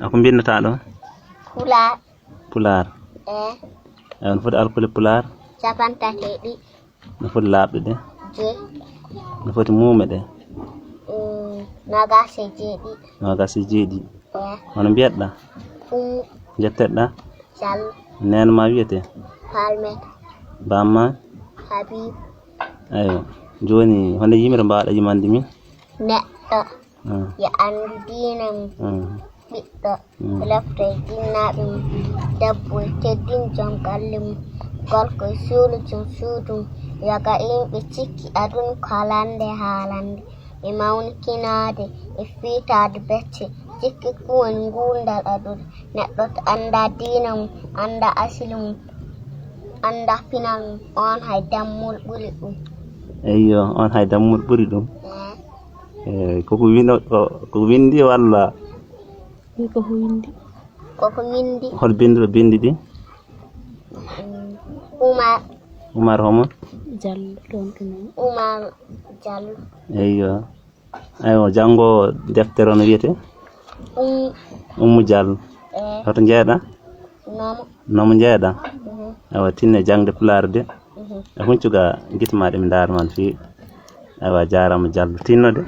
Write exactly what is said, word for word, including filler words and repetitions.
A ko mbinndataa ɗo? Pulaar. Pulaar. Eh. Eyi, no foti alkule pulaar? Capantati e ɗiɗi. No foti laaɓɗe de? Joyi. No foti muume de? Mm, nogas e jeeɗiɗi. Nogas e jeeɗiɗi. Eh. Hono mbiyatɗa? Ummu. Njetteɗɗa? Jallo. Neene ma wiyete? Palmeta. Bamma? Habib. Eyi. Jooni, honde yimre mbaɗa yimande min? Neɗɗo. Ah, Yo anndu diina mum. Ah. Ɓiɗɗo. Mm. Lefto e jinnaaɓe mum. Debbo e teddin joom galle mum. Gorko e suulo joom suudu mum. Yoga yimɓe cikki aduna ko halande haalande. E mawnikinaade e fiitaade becce. Cikki ko woni nguurndal aduna. Neɗɗo to annda diina mum, annda asili mum, annda pinal mum, on hay dammol ɓuri ɗum. Eyyo, on hay dammol ɓuri ɗum. Eh, Eh, koko wino ko, ko windi walla? Ko ko windi. Koko windi. Hol binduɗo bindi ɗi? Mm, Umar. Umar homo? Jallo toon to men. Umar Jallo. Eyyo. Aywa, janngo deftere on wiyete? Um, Ummu Diallo. eh, Hoto njeeɗa? Nomo. Nomo njeeɗa? Mhm. Awa, tinne jangde pulaar de. Mhm. A huncuga gite ma ɗe mi ndaara man fii. Awa, jaarama Diallo. Tinno de.